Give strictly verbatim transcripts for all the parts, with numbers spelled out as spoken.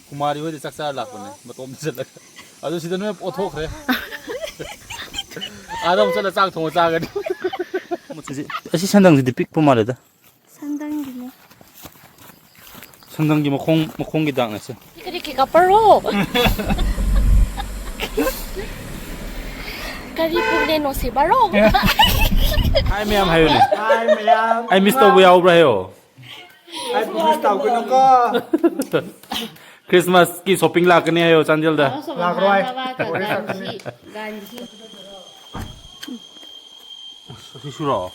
ꯀꯨꯃꯥꯔꯤ ꯍꯣꯏꯗ ꯆꯥꯛ ꯆꯥꯔ ꯂꯥꯛꯄꯅꯦ, ꯃꯇꯣꯝꯇ ꯆꯠꯂꯒ꯫ ꯑꯗꯨ ꯁꯤꯗ ꯅꯣꯏ ꯑꯣꯊꯣꯛꯈ꯭ꯔꯦ꯫ ꯑꯥꯗ ꯑꯃꯨꯛ ꯆꯠꯂ ꯆꯥꯛ ꯊꯣꯡꯉ ꯆꯥꯒꯅꯤ꯫ ꯑꯁꯤ, ꯑꯁꯤ ꯁꯟꯗꯪꯁꯤꯗꯤ ꯄꯤꯛꯄ ꯃꯥꯜꯂꯦꯗ꯫ ꯁꯟꯗꯪꯒꯤꯅꯦ꯫ ꯁꯟꯗꯪꯒꯤ ꯃꯈꯣꯡ, ꯃꯈꯣꯡꯒꯤ ꯗꯥꯛꯅꯦ ꯁꯦ꯫ ꯀꯔꯤ ꯀꯤ ꯀꯞꯄꯔꯣ? ꯀꯔꯤ ꯄꯨꯛꯅꯦ ꯅꯨꯡꯁꯤꯕꯔꯣ? ꯍꯥꯏ ꯃꯌꯥꯝ ꯍꯥꯏꯌꯨꯅꯦ꯫ ꯍꯥꯏ ꯃꯌꯥꯝ꯫ ꯑꯩ ꯃꯤꯁ ꯇꯧꯕ ꯌꯥꯎꯕ꯭ꯔꯥ ꯍꯥꯏꯌꯣ꯫ ꯑꯩ ꯄꯨꯛ ꯃꯤꯁ ꯇꯧꯒꯅꯨꯀꯣ꯫ ꯈ꯭ꯔꯤꯁꯃꯥꯁꯀꯤ ꯁꯣꯄꯤꯡ ꯂꯥꯛꯀꯅꯤ ꯍꯥꯏꯌꯣ ꯆꯥꯟꯗꯦꯜꯗ꯫ ꯂꯥꯛꯔꯣꯏ꯫ ꯒꯥꯟꯙꯤ꯫ ꯑꯁ, ꯑꯁꯤ ꯁꯨꯔꯣ?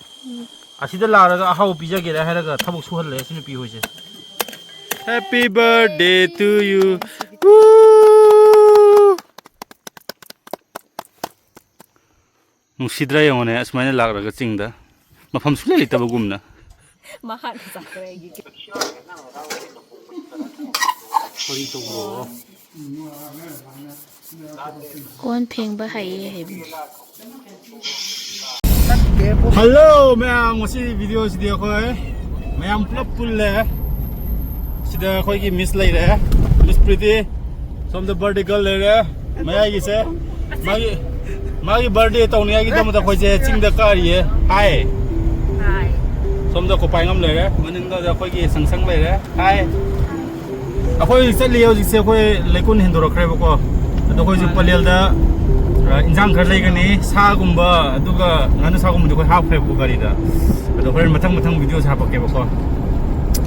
ꯑꯁꯤꯗ ꯂꯥꯛꯑꯒ ꯑꯍꯥꯎ ꯄꯤꯖꯒꯦꯔꯥ ꯍꯥꯏꯔꯒ ꯊꯕꯛ ꯁꯨꯍꯜꯂꯦ ꯁꯤ ꯅꯨꯄꯤ ꯍꯣꯏꯁꯦ꯫ Happy birthday to you. Woo! ꯅꯨꯡꯁꯤꯗ꯭ꯔꯥ ꯌꯦꯡꯉꯣꯅꯦ, ꯑꯁꯨꯃꯥꯏꯅ ꯂꯥꯛꯂꯒ ꯆꯤꯡꯗ ꯃꯐꯝ ꯁꯨꯡꯂꯩ ꯂꯩꯇꯕꯒꯨꯝꯅ꯫ ꯃꯍꯥꯛꯅ ꯆꯥꯈ꯭ꯔꯦ ꯑꯩꯒꯤ꯫ ꯀꯣꯟ ꯐꯦꯡꯕ ꯍꯩꯌꯦ ꯍꯥꯏꯕꯅꯤ꯫ ꯍꯜꯂꯣ ꯃꯌꯥꯝ, ꯉꯁꯤ ꯚꯤꯗꯤꯑꯣꯁꯤꯗꯤ ꯑꯩꯈꯣꯏ ꯃꯌꯥꯝ ꯄꯨꯂꯞ ꯄꯨꯜꯂꯦ꯫ ꯁꯤꯗ ꯑꯩꯈꯣꯏꯒꯤ ꯃꯤꯁ ꯂꯩꯔꯦ, ꯃꯤꯁ ꯄ꯭ꯔꯤꯇꯤ꯫ ꯁꯣꯝꯗ ꯕꯥꯔꯗꯦ ꯒꯔꯜ ꯂꯩꯔꯦ, ꯃꯌꯥꯏꯒꯤꯁꯦ꯫ ꯃꯥꯒꯤ, ꯃꯥꯒꯤ ꯕꯥꯔꯗꯦ ꯇꯧꯅꯤꯡꯉꯥꯏꯒꯤꯗꯃꯛꯇ ꯑꯩꯈꯣꯏꯁꯦ ꯆꯤꯡꯗ ꯀꯥꯔꯤꯌꯦ꯫ ꯍꯥꯏ꯫ ꯍꯥꯏ꯫ ꯁꯣꯝꯗ ꯀꯣꯄꯥꯏꯉꯝ ꯂꯩꯔꯦ, ꯃꯅꯤꯡꯗ ꯑꯩꯈꯣꯏꯒꯤ ꯁꯪꯁꯪ ꯂꯩꯔꯦ꯫ ꯍꯥꯏ꯫ ꯑꯩꯈꯣꯏ ꯍꯧꯖꯤꯛ ꯆꯠꯂꯤ ꯍꯧꯖꯤꯛꯁꯦ ꯑꯩꯈꯣꯏ ꯂꯩꯀꯣꯟ ꯍꯦꯟꯗꯣꯔꯛꯈ꯭ꯔꯦꯕꯀꯣ꯫ ꯑꯗꯣ ꯑꯩꯈꯣꯏ ꯍꯧꯖꯤꯛ ꯄꯂꯦꯜꯗ, ꯑ, ꯏꯟꯖꯥꯡ ꯈꯔ ꯂꯩꯒꯅꯤ, ꯁꯥꯒꯨꯝꯕ ꯑꯗꯨꯒ ꯉꯥꯅꯨ ꯁꯥꯒꯨꯝꯕꯗꯤ ꯑꯩꯈꯣꯏ ꯍꯥꯞꯈ꯭ꯔꯦꯕꯀꯣ ꯒꯥꯔꯤꯗ꯫ ꯑꯗꯣ ꯍꯣꯔꯦꯟ ꯃꯊꯪ ꯃꯊꯪ ꯚꯤꯗꯤꯑꯣꯁꯦ ꯍꯥꯄꯛꯀꯦꯕꯀꯣ꯫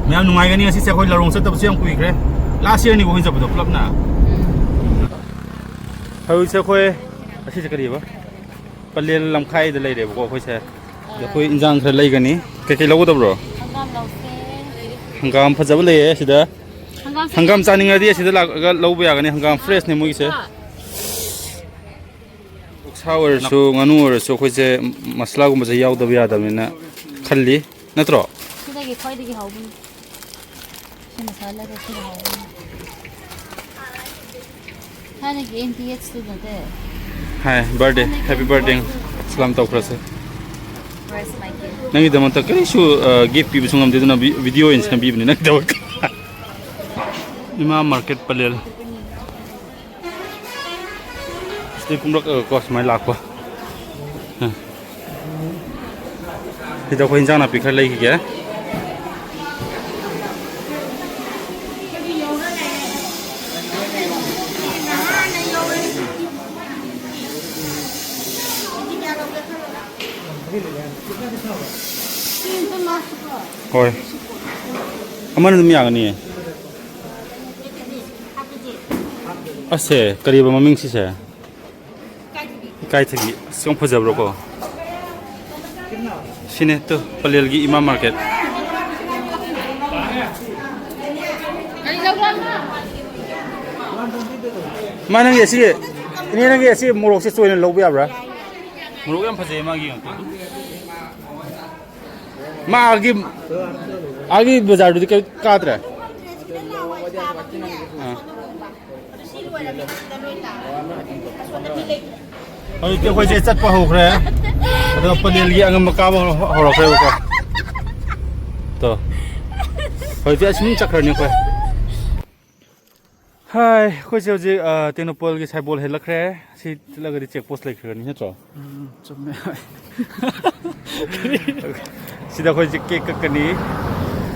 ꯃꯌꯥꯝ ꯅꯨꯡꯉꯥꯏꯒꯅꯤ꯫ ꯉꯁꯤꯁꯦ ꯑꯩꯈꯣꯏ ꯂꯥꯔꯣꯡ ꯆꯠꯇꯕꯁꯨ ꯌꯥꯝ ꯀꯨꯏꯈ꯭ꯔꯦ꯫ ꯂꯥꯁ ꯌꯔꯅꯤꯀꯣ ꯑꯩꯈꯣꯏꯅ ꯆꯠꯄꯗꯣ ꯄꯨꯂꯞꯅ꯫ ꯎꯝ꯫ ꯍꯧꯖꯤꯛꯁꯦ ꯑꯩꯈꯣꯏ ꯑꯁꯤꯁꯦ ꯀꯔꯤꯕ? ꯄꯂꯦꯜ ꯂꯝꯈꯥꯏꯗ ꯂꯩꯔꯦꯕꯀꯣ ꯑꯩꯈꯣꯏꯁꯦ꯫ ꯑꯗꯣ ꯑꯩꯈꯣꯏ ꯏꯟꯖꯥꯡ ꯈꯔ ꯂꯩꯒꯅꯤ꯫ ꯀꯩꯀꯩ ꯂꯧꯒꯗꯕ꯭ꯔꯣ? ꯍꯪꯒꯥꯝ ꯂꯧꯁꯦ꯫ ꯍꯪꯒꯥꯝ ꯐꯖꯕ ꯂꯩꯌꯦ ꯁꯤꯗ꯫ ꯍꯪꯒꯥꯝ ꯍꯪꯒꯥꯝ ꯆꯥꯅꯤꯡꯉꯗꯤ ꯑꯁꯤꯗ ꯂꯥꯛꯑꯒ ꯂꯧꯕ ꯌꯥꯒꯅꯤ꯫ ꯍꯪꯒꯥꯝ ꯐ꯭ꯔꯦꯁꯅꯦ ꯃꯣꯏꯒꯤꯁꯦ꯫ ꯑꯣꯛꯁꯥ ꯑꯣꯏꯔꯁꯨ, ꯉꯥꯅꯨ ꯑꯣꯏꯔꯁꯨ, ꯑꯩꯈꯣꯏꯁꯦ ꯃꯁꯂꯥꯒꯨꯝꯕꯁꯦ ꯌꯥꯎꯗꯕ ꯌꯥꯗꯕꯅꯤꯅ ꯈꯜꯂꯤ, ꯅꯠꯇ꯭ꯔꯣ? ꯁꯤꯗꯒꯤ ꯈ꯭ꯋꯥꯏꯗꯒꯤ ꯍꯥꯎꯕꯅꯤ꯫ ꯁꯤ ꯃꯁꯥꯂꯥꯗꯣ ꯁꯤꯅ ꯍꯥꯎꯕꯅꯤ꯫ ꯊꯥꯏꯅꯒꯤ ꯑꯦꯝ ꯇꯤ ꯑꯦꯁ ꯇꯨ ꯅꯠꯇꯦ꯫ ꯍꯥꯏ ꯕꯥꯔꯗꯦ, ꯍꯦꯄꯤ ꯕꯥꯔꯗꯦ꯫ ꯁꯂꯥꯝ ꯇꯧꯈ꯭ꯔꯁꯦ꯫ Where's my gift? ꯅꯪꯒꯤꯗꯃꯛꯇ ꯀꯔꯤꯁꯨ, ꯑ, ꯒꯤꯐ ꯄꯤꯕꯁꯨ ꯉꯝꯗꯦ, ꯑꯗꯨꯅ ꯚꯤ-, ꯚꯤꯗꯤꯑꯣ ꯑꯣꯏꯅ ꯁꯦꯝꯕꯤꯕꯅꯤ ꯅꯪꯒꯤꯗꯃꯛꯇ꯫ ꯏꯃꯥ ꯃꯥꯔꯀꯦꯠ ꯄꯂꯦꯜ꯫ ꯁꯤꯗꯩ ꯀꯨꯝꯔꯛꯑꯒꯀꯣ ꯁꯨꯃꯥꯏꯅ ꯂꯥꯛꯄ꯫ ꯑ꯫ ꯁꯤꯗ ꯑꯩꯈꯣꯏ ꯏꯟꯖꯥꯡ ꯅꯥꯄꯤ ꯈꯔ ꯂꯩꯈꯤꯒꯦ꯫ ꯍꯣꯏ꯫ ꯑꯃꯅ ꯑꯗꯨꯝ ꯌꯥꯒꯅꯤꯌꯦ꯫ ꯑꯁꯦ, ꯀꯔꯤꯕ ꯃꯃꯤꯡ ꯁꯤꯁꯦ? ꯏꯀꯥꯏꯊꯕꯤ꯫ ꯑꯁ, ꯌꯥꯝ ꯐꯖꯕ꯭ꯔꯣꯀꯣ? ꯁꯤꯅꯦ ꯇꯨ, ꯄꯂꯦꯜꯒꯤ ꯏꯃꯥ ꯃꯥꯔꯀꯦꯠ꯫ ꯃꯥ, ꯅꯪꯒꯤ ꯑꯁꯤ, ꯏꯅꯦ, ꯅꯪꯒꯤ ꯑꯁꯤ ꯃꯣꯔꯣꯛꯁꯦ ꯆꯣꯏꯅ ꯂꯧꯕ ꯌꯥꯕ꯭ꯔꯥ? ꯃꯣꯔꯣꯛ ꯌꯥꯝ ꯐꯖꯩ ꯃꯥꯒꯤ꯫ ꯃꯥꯒꯤ, ꯑꯥꯒꯤ ꯕꯖꯥꯔꯗꯨꯗꯤ ꯀꯩꯝ ꯀꯥꯗ꯭ꯔꯦ? ꯑꯥ꯫ ꯍꯧꯖꯤꯛꯇꯤ ꯑꯩꯈꯣꯏꯁꯦ ꯆꯠꯄ ꯍꯧꯈ꯭ꯔꯦ꯫ ꯑꯗꯣ ꯄꯂꯦꯜꯒꯤ ꯑꯉꯝꯕ ꯀꯥꯕ ꯍꯧ-, ꯍꯧꯔꯛꯈ꯭ꯔꯦꯕꯀꯣ꯫ ꯇꯣ꯫ ꯍꯧꯖꯤꯛꯇꯤ ꯑꯁꯨꯝ ꯆꯠꯈ꯭ꯔꯅꯤ ꯑꯩꯈꯣꯏ꯫ ꯍꯥꯏ, ꯑꯩꯈꯣꯏꯁꯦ ꯍꯧꯖꯤꯛ, ꯑ, ꯇꯦꯡꯅꯧꯄꯜꯒꯤ ꯁꯥꯏꯕꯣꯜ ꯍꯦꯜꯂꯛꯈ꯭ꯔꯦ꯫ ꯁꯤ ꯆꯠꯂꯒꯗꯤ ꯆꯦꯛ ꯄꯣꯁ ꯂꯩꯈ꯭ꯔꯅꯤ, ꯅꯠꯇ꯭ꯔꯣ? ꯎꯝ, ꯆꯨꯝꯃꯦ꯫ ꯁꯤꯗ ꯑꯩꯈꯣꯏꯁꯦ ꯀꯦꯛ ꯀꯛꯀꯅꯤ,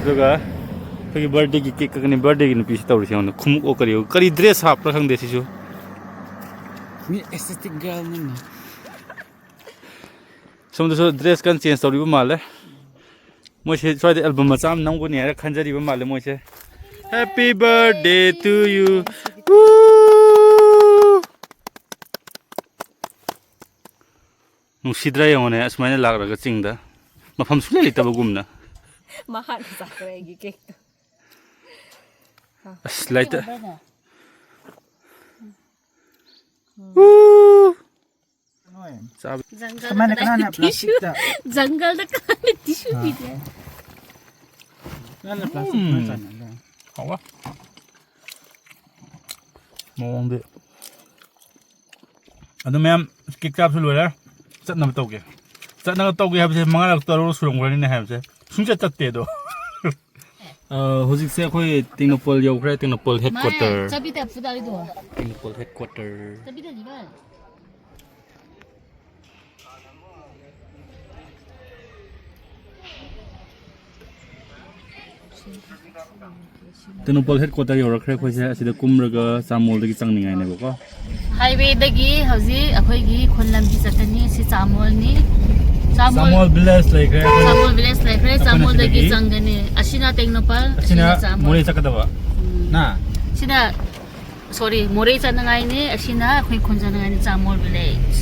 ꯑꯗꯨꯒ ꯑꯩꯈꯣꯏꯒꯤ ꯕꯥꯔꯗꯦꯒꯤ ꯀꯦꯛ ꯀꯛꯀꯅꯤ꯫ ꯕꯥꯔꯗꯦꯒꯤ ꯅꯨꯄꯤꯁꯤ ꯇꯧꯔꯤꯁꯤ ꯌꯦꯡꯉꯨꯅꯦ, ꯈꯣꯡꯎꯞ ꯑꯣ ꯀꯔꯤ ꯑꯣ, ꯀꯔꯤ ꯗ꯭ꯔꯦꯁ ꯍꯥꯞꯄ꯭ꯔꯥ ꯈꯪꯗꯦ ꯁꯤꯁꯨ꯫ ꯃꯤ ꯑꯦꯁꯊꯦꯇꯤꯛ ꯒꯔꯜꯅꯤꯅꯦ꯫ ꯁꯣꯝꯗꯁꯨ ꯗ꯭ꯔꯦꯁ ꯀꯟꯅ ꯆꯦꯟꯖ ꯇꯧꯔꯤꯕ ꯃꯥꯜꯂꯦ꯫ ꯃꯣꯏꯁꯦ ꯁ꯭ꯋꯥꯏꯗ ꯑꯦꯜꯕꯝ ꯃꯆꯥ ꯑꯃ ꯅꯝꯒꯅꯤ ꯍꯥꯏꯔ ꯈꯟꯖꯔꯤꯕ ꯃꯥꯜꯂꯦ ꯃꯣꯏꯁꯦ꯫ Happy birthday to you. ꯋꯨ! ꯅꯨꯡꯁꯤꯗ꯭ꯔꯥ ꯌꯦꯡꯉꯣꯅꯦ, ꯑꯁꯨꯃꯥꯏꯅ ꯂꯥꯛꯂꯒ ꯆꯤꯡꯗ ꯃꯐꯝ ꯁꯨꯡꯂꯩ ꯂꯩꯇꯕꯒꯨꯝꯅ꯫ ꯃꯍꯥꯛꯅ ꯆꯥꯈ꯭ꯔꯦ ꯑꯩꯒꯤ ꯀꯦꯛꯇꯣ꯫ ꯑꯁ, ꯂꯩꯇ-, ꯎ! ꯆꯥꯕ꯫ ꯖꯪꯒꯜꯗ ꯀꯃꯥꯏꯅ, ꯀꯅꯥꯅ ꯀꯗꯥꯏꯗ ꯇꯤꯁꯨ? ꯄ꯭ꯂꯥꯁꯇꯤꯛꯇ? ꯖꯪꯒꯜꯗ ꯀꯅꯥꯅ ꯇꯤꯁꯨ ꯑꯥ꯫ ꯄꯤꯒꯦ? ꯀꯅꯥꯅ ꯄ꯭ꯂꯥꯁꯇꯤꯛ ꯎꯝ꯫ ꯀꯃꯥꯏꯅ ꯆꯥꯟꯅꯒꯦ? ꯍꯥꯎꯕ꯫ ꯃꯑꯣꯡꯗꯤ꯫ ꯑꯗꯨ ꯃꯌꯥꯝ ꯀꯦꯛ ꯆꯥꯕꯁꯨ ꯂꯣꯏꯔꯦ꯫ ꯆꯠꯅꯕ ꯇꯧꯒꯦ꯫ ꯆꯠꯅꯕ ꯇꯧꯒꯦ ꯍꯥꯏꯕꯁꯦ ꯃꯉꯥꯔꯛ ꯇꯔꯨꯛꯂꯛ ꯁꯨꯔꯝꯒꯅꯤꯅꯦ ꯍꯥꯏꯕꯁꯦ꯫ ꯁꯨꯡꯆꯠ ꯆꯠꯇꯦ ꯑꯗꯣ꯫ ꯑ, ꯍꯧꯖꯤꯛꯁꯦ ꯑꯩꯈꯣꯏ ꯇꯦꯡꯅꯧꯄꯜ ꯌꯧꯈ꯭ꯔꯦ, ꯇꯦꯡꯅꯧꯄꯜ headquarter꯫ ꯆꯥꯕꯤꯗ ꯐꯨꯗꯥꯔꯤꯗꯣ꯫ ꯇꯦꯡꯅꯧꯄꯜ headquarter꯫ ꯆꯥꯕꯤꯗ ꯂꯤꯕ꯫ ꯇꯦꯡꯅꯧꯄꯜ headquarter ꯌꯧꯔꯛꯈ꯭ꯔꯦ꯫ ꯑꯩꯈꯣꯏꯁꯦ ꯑꯁꯤꯗ ꯀꯨꯝꯔꯒ ꯆꯥꯃꯣꯜꯗꯒꯤ ꯆꯪꯅꯤꯡꯉꯥꯏꯅꯦꯕꯀꯣ꯫ Highwayꯗꯒꯤ ꯍꯧꯖꯤꯛ ꯑꯩꯈꯣꯏꯒꯤ ꯈꯨꯟ ꯂꯝꯕꯤ ꯆꯠꯀꯅꯤ꯫ ꯁꯤ ꯆꯥꯃꯣꯜꯅꯤ꯫ ꯆꯥꯃꯣꯜ ꯆꯥꯃꯣꯜ village ꯂꯩꯈ꯭ꯔꯦ꯫ ꯆꯥꯃꯣꯜ village ꯂꯩꯈ꯭ꯔꯦ꯫ ꯑꯩꯈꯣꯏꯅ ꯆꯥꯃꯣꯜꯗꯒꯤ ꯁꯤꯗꯒꯤ ꯆꯪꯒꯅꯤ꯫ ꯑꯁꯤꯅ ꯇꯦꯡꯅꯧꯄꯜ, ꯑꯁꯤꯅ ꯑꯁꯤꯅ ꯆꯥꯃꯣꯜ꯫ ꯃꯣꯔꯦ ꯆꯠꯀꯗꯕ꯫ ꯎꯝ꯫ ꯅ? ꯁꯤꯅ, sorry, ꯃꯣꯔꯦ ꯆꯠꯅꯉꯥꯏꯅꯤ꯫ ꯑꯁꯤꯅ ꯑꯩꯈꯣꯏ ꯈꯨꯟ ꯆꯠꯅꯉꯥꯏꯅꯤ, ꯆꯥꯃꯣꯜ village꯫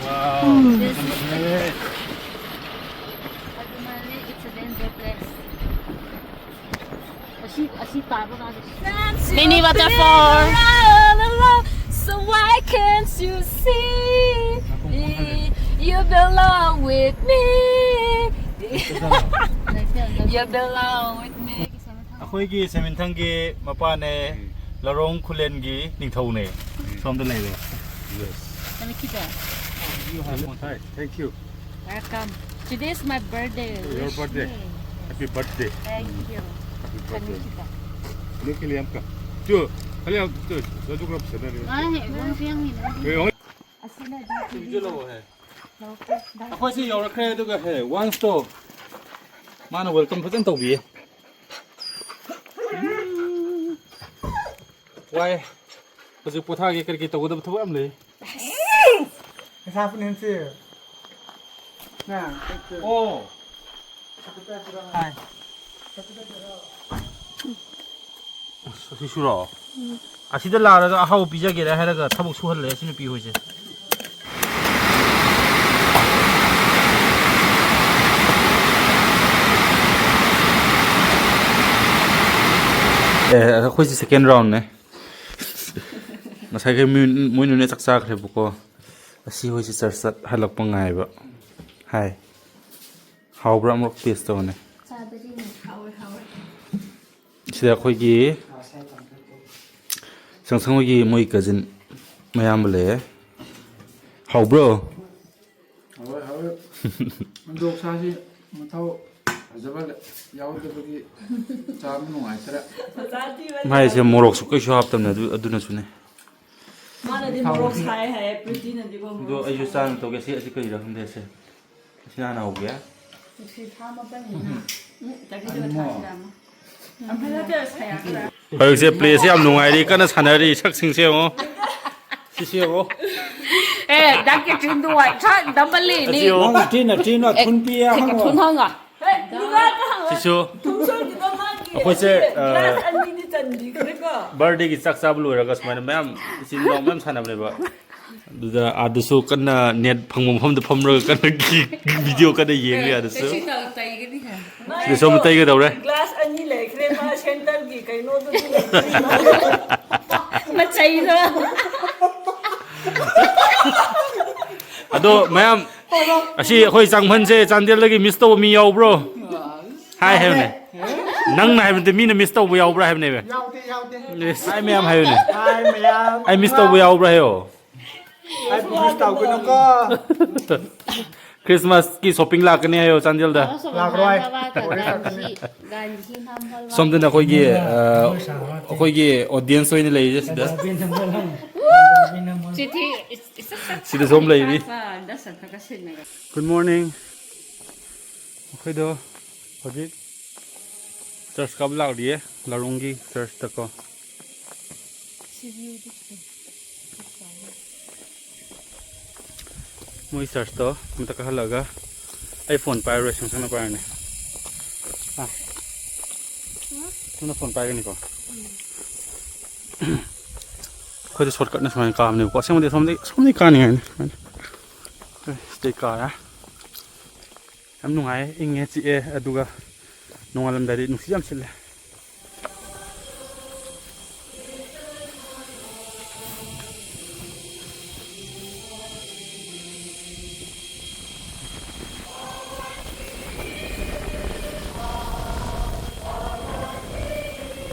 Wow. This is ꯑꯗꯨꯃꯥꯏꯅ, it's a danger place. ꯑꯁꯤ, ꯑꯁꯤ ꯇꯥꯕ ꯀꯥꯟꯗ Mini waterfall. So why can't you see? You belong with me. You belong with me. ꯑꯩꯈꯣꯏꯒꯤ ꯁꯦꯟꯃꯤꯟꯊꯪꯒꯤ ꯃꯄꯥꯅꯦ, ꯎꯝ꯫ ꯂꯔꯣꯡ ꯈꯨꯂꯦꯟꯒꯤ ꯅꯤꯡꯊꯧꯅꯦ꯫ ꯎꯝ꯫ ꯁꯣꯝꯗ ꯂꯩꯔꯦ꯫ Yes. Let me keep it. You have one. Hi, thank you. Welcome. Today is my birthday. Your Wish birthday. Me. Happy birthday. Thank you. Happy Let me birthday. Keep it. Look, Liam, ka. Tio, Liam, tio, tio, tio, tio, tio, tio. 아, 네, 이건 수영이네. 왜, 어? ꯑꯁꯤꯅ ꯏꯟꯖꯜꯂꯛꯑꯣ, ꯍꯦ꯫ ꯑꯩꯈꯣꯏꯁꯤ ꯌꯧꯔꯛꯈ꯭ꯔꯦ, ꯑꯗꯨꯒ, ꯍꯦ, ꯋꯥꯟꯁꯇꯣ ꯃꯥꯅ welcome ꯐꯖꯅ ꯇꯧꯕꯤꯌꯦ꯫ ꯎꯝ꯫ ꯋꯥꯏ꯫ ꯍꯧꯖꯤꯛ ꯄꯣꯊꯥꯒꯦ, ꯀꯔꯤ ꯀꯔꯤ ꯇꯧꯒꯗꯕ ꯊꯕꯛ ꯌꯥꯝ ꯂꯩ꯫ ꯄꯩꯁꯥ ꯄꯨꯅꯤꯡꯁꯤ꯫ ꯅ, ꯑꯣ꯫ ꯍꯥꯏ꯫ ꯑꯁ, ꯑꯁꯤ ꯁꯨꯔꯣ? ꯎꯝ꯫ ꯑꯁꯤꯗ ꯂꯥꯛꯑꯒ ꯑꯍꯥꯎꯕ ꯄꯤꯖꯒꯦꯔꯥ ꯍꯥꯏꯔꯒ ꯊꯕꯛ ꯁꯨꯍꯜꯂꯦ ꯑꯁꯤ ꯅꯨꯄꯤ ꯍꯣꯏꯁꯦ꯫ ꯑꯦ, ꯑꯩꯈꯣꯏꯁꯦ second roundꯅꯦ꯫ ꯉꯁꯥꯏꯒꯤ ꯃꯣꯏ, ꯃꯣꯏꯅꯅꯦ ꯆꯥꯛ ꯆꯥꯈ꯭ꯔꯦꯕꯀꯣ꯫ ꯑꯁꯤ ꯍꯣꯏꯁꯦ ꯆꯔꯆ ꯆꯠ ꯍꯜꯂꯛꯄ ꯉꯥꯏꯕ꯫ ꯍꯥꯏ꯫ ꯍꯥꯎꯕ꯭ꯔꯥ ꯑꯃꯨꯛ taste ꯇꯧꯅꯦ꯫ ꯆꯥꯗꯔꯤꯅꯦ꯫ ꯍꯥꯎꯋꯦ, ꯍꯥꯎꯋꯦ꯫ ꯁꯤꯗ ꯑꯩꯈꯣꯏꯒꯤ ꯁꯪꯁꯪ ꯍꯣꯏꯒꯤ ꯃꯣꯏ cousin ꯃꯌꯥꯝꯕ ꯂꯩꯌꯦ꯫ ꯍꯥꯎꯕ꯭ꯔꯣ? ꯍꯨꯟꯗꯣꯛꯁꯥꯁꯤ ꯃꯊꯧ ꯐꯖꯕ ꯌꯥꯎꯗꯕꯒꯤ ꯆꯥꯕ ꯅꯨꯡꯉꯥꯏꯇ꯭ꯔꯦ꯫ ꯃꯥꯏꯁꯦ ꯃꯣꯔꯣꯛꯁꯨ ꯀꯩꯁꯨ ꯍꯥꯞꯇꯕꯅꯦ, ꯑꯗꯨ, ꯑꯗꯨꯅꯁꯨꯅꯦ꯫ ꯃꯥꯅꯗꯤ ꯃꯣꯔꯣꯛ ꯁꯥꯏ ꯍꯥꯏꯌꯦ, ꯄ꯭ꯔꯤꯇꯤꯅꯗꯤꯀꯣ ꯑꯗꯣ ꯃꯣꯔꯣꯛ ꯑꯩꯁꯨ ꯁꯥꯏ꯫ ꯆꯥꯅ ꯇꯧꯒꯦ꯫ ꯁꯤ, ꯑꯁꯤ ꯀꯔꯤꯔ ꯈꯪꯗꯦ꯫ ꯁꯤ, ꯁꯤ ꯍꯥꯟꯅ ꯍꯧꯒꯦ꯫ ꯅꯨꯡꯁꯤꯠ ꯊꯥ ꯃꯥꯄꯟꯅꯤꯅ꯫ ꯎꯝ, ꯆꯥꯕꯤꯗꯕ ꯑꯅꯤꯃꯛ꯫ ꯊꯥꯁꯤꯗ ꯑꯃ꯫ ꯌꯥꯝ ꯐꯖꯗꯦ, ꯁꯥꯏ ꯌꯥꯗ꯭ꯔꯥ? ꯍꯧꯖꯤꯛꯁꯦ ꯄ꯭ꯂꯦꯁꯦ ꯌꯥꯝ ꯅꯨꯡꯉꯥꯏꯔꯤ, ꯀꯟꯅ ꯁꯥꯟꯅꯔꯤ꯫ ꯁꯛꯁꯤꯡꯁꯦ ꯌꯦꯡꯉꯣ꯫ ꯁꯤꯁꯦ ꯌꯦꯡꯉꯣ꯫ ꯑꯦ, ꯗꯥꯛꯀꯤ ꯆꯤꯟꯗꯨ ꯋꯥꯏ ꯈꯔ ꯗꯝꯕꯜꯂꯤ ꯑꯁꯤ ꯅꯤ꯫ ꯌꯦꯡꯉꯣ꯫ ꯅꯪ ꯊꯤꯅ ꯊꯤꯅ ꯑꯦ, ꯊꯨꯟ ꯄꯤ ꯊꯦꯛꯀ ꯍꯪꯉꯣ꯫ ꯊꯨꯟ ꯍꯪꯉ꯫ ꯍꯦ, ꯅꯨꯡꯉꯥꯏꯕ ꯍꯪꯉꯣ꯫ ꯁꯤꯁꯨ ꯊꯨꯝꯁꯣꯏꯒꯤꯗꯣ ꯃꯥꯒꯤ ꯑꯩꯈꯣꯏꯁꯦ, ꯑꯁꯤ ꯑ, ꯒ꯭ꯂꯥꯁ ꯑꯅꯤꯗꯤ ꯆꯟꯕꯤꯈ꯭ꯔꯦꯀꯣ꯫ ꯕꯥꯔꯗꯦꯒꯤ ꯆꯥꯛ ꯆꯥꯕ ꯂꯣꯏꯔꯒ ꯁꯨꯃꯥꯏꯅ ꯃꯌꯥꯝ ꯏꯆꯤꯟ ꯏꯅꯥꯎ ꯃꯌꯥꯝ ꯁꯥꯟꯅꯕꯅꯦꯕ꯫ ꯑꯗꯨꯗ ꯑꯥꯗꯁꯨ ꯀꯟꯅ ꯅꯦꯠ ꯐꯪꯕ ꯃꯐꯝꯗ ꯐꯝꯔꯒ ꯀꯟꯅ ꯚꯤꯗꯤꯑꯣ ꯀꯟꯅ ꯌꯦꯡꯉꯤ ꯑꯥꯗꯁꯨ꯫ ꯀꯩꯁꯨ ꯇꯧ-, ꯇꯩꯒꯅꯤ ꯍꯥꯏ꯫ ꯁꯤꯗꯁꯨ ꯑꯃꯨꯛ ꯇꯩꯒꯗꯧꯔꯦ꯫ ꯒ꯭ꯂꯥꯁ ꯑꯅꯤ ꯂꯩꯈ꯭ꯔꯦ, ꯃꯥ ꯁꯦꯟꯇꯔꯒꯤ ꯀꯩꯅꯣꯗꯨꯗꯤ ꯂꯩꯇ꯭ꯔꯤ꯫ ꯃꯆꯩꯗꯣ꯫ ꯑꯗꯣ ꯃꯌꯥꯝ, ꯑꯁꯤ ꯑꯩꯈꯣꯏ ꯆꯥꯡꯐꯟꯁꯦ ꯆꯥꯟꯗꯦꯜꯗꯒꯤ ꯃꯤꯁ ꯇꯧꯕ ꯃꯤ ꯌꯥꯎꯕ꯭ꯔꯣ? ꯍꯥꯏ ꯍꯥꯏꯕꯅꯦ꯫ ꯅꯪꯅ ꯍꯥꯏꯕꯗꯤ ꯃꯤꯅ ꯃꯤꯁ ꯇꯧꯕ ꯌꯥꯎꯕ꯭ꯔꯥ ꯍꯥꯏꯕꯅꯦꯕ꯫ ꯌꯥꯎꯗꯦ, ꯌꯥꯎꯗꯦ꯫ ꯏꯁ, ꯍꯥꯏ ꯃꯌꯥꯝ ꯍꯥꯏꯌꯨꯅꯦ꯫ ꯍꯥꯏ ꯃꯌꯥꯝ꯫ ꯑꯩ ꯃꯤꯁ ꯇꯧꯕ ꯌꯥꯎꯕ꯭ꯔꯥ ꯍꯥꯏꯌꯣ꯫ ꯑꯩꯕꯨ ꯃꯤꯁ ꯇꯧꯒꯅꯨꯀꯣ꯫ ꯈ꯭ꯔꯤꯁꯃꯥꯁꯀꯤ ꯁꯣꯄꯤꯡ ꯂꯥꯛꯀꯅꯤ ꯍꯥꯏꯌꯣ ꯆꯥꯟꯗꯦꯜꯗ꯫ ꯂꯥꯛꯔꯣꯏ꯫ ꯒꯥꯟꯙꯤ, ꯒꯥꯟꯙꯤ ꯅꯝꯕ ꯁꯣꯝꯗꯅ ꯑꯩꯈꯣꯏꯒꯤ, ꯑ, ꯑꯩꯈꯣꯏꯒꯤ ꯑꯣꯗꯤꯌꯦꯟꯁ ꯑꯣꯏꯅ ꯂꯩꯔꯤꯁꯦ ꯁꯤꯗ꯫ ꯆꯤꯊꯤ꯫ ꯁꯤꯗ ꯁꯣꯝ ꯂꯩꯔꯤ꯫ Good morning꯫ ꯑꯩꯈꯣꯏꯗꯣ ꯍꯧꯖꯤꯛ ꯆꯔꯆ ꯀꯥꯕ ꯂꯥꯛꯂꯤꯌꯦ, ꯂꯥꯔꯣꯡꯒꯤ ꯆꯔꯆꯇꯀꯣ꯫ ꯃꯣꯏ ꯆꯔꯆꯇꯣ ꯑꯝꯇ ꯀꯥꯍꯜꯂꯒ ꯑꯩ ꯐꯣꯟ ꯄꯥꯏꯔꯔꯣꯏ, ꯁꯪꯁꯪꯅ ꯄꯥꯏꯔꯅꯤ꯫ ꯑꯥ꯫ ꯅꯪꯅ ꯐꯣꯟ ꯄꯥꯏꯒꯅꯤꯀꯣ? ꯑꯩꯈꯣꯏꯗꯤ ꯁꯣꯔꯠꯀꯠꯅ ꯁꯨꯃꯥꯏꯅ ꯀꯥꯕꯅꯦꯕꯀꯣ꯫ ꯑꯁꯦꯡꯕꯗꯤ ꯑꯁꯣꯝꯗꯒꯤ, ꯑꯁꯣꯝꯗꯒꯤ ꯀꯥꯅꯤꯡꯉꯥꯏꯅꯤ꯫ ꯁꯨꯃꯥꯏꯅ꯫ ꯑꯦ, ꯁꯤꯗꯩ ꯀꯥꯔꯦ꯫ ꯌꯥꯝ ꯅꯨꯡꯉꯥꯏꯌꯦ, ꯏꯪꯉꯦ, ꯆꯤꯛꯑꯦ, ꯑꯗꯨꯒ ꯅꯣꯡꯉꯥꯜꯂꯝꯗꯥꯏꯗꯤ ꯅꯨꯡꯁꯤꯠ ꯌꯥꯝ ꯁꯤꯠꯂꯦ꯫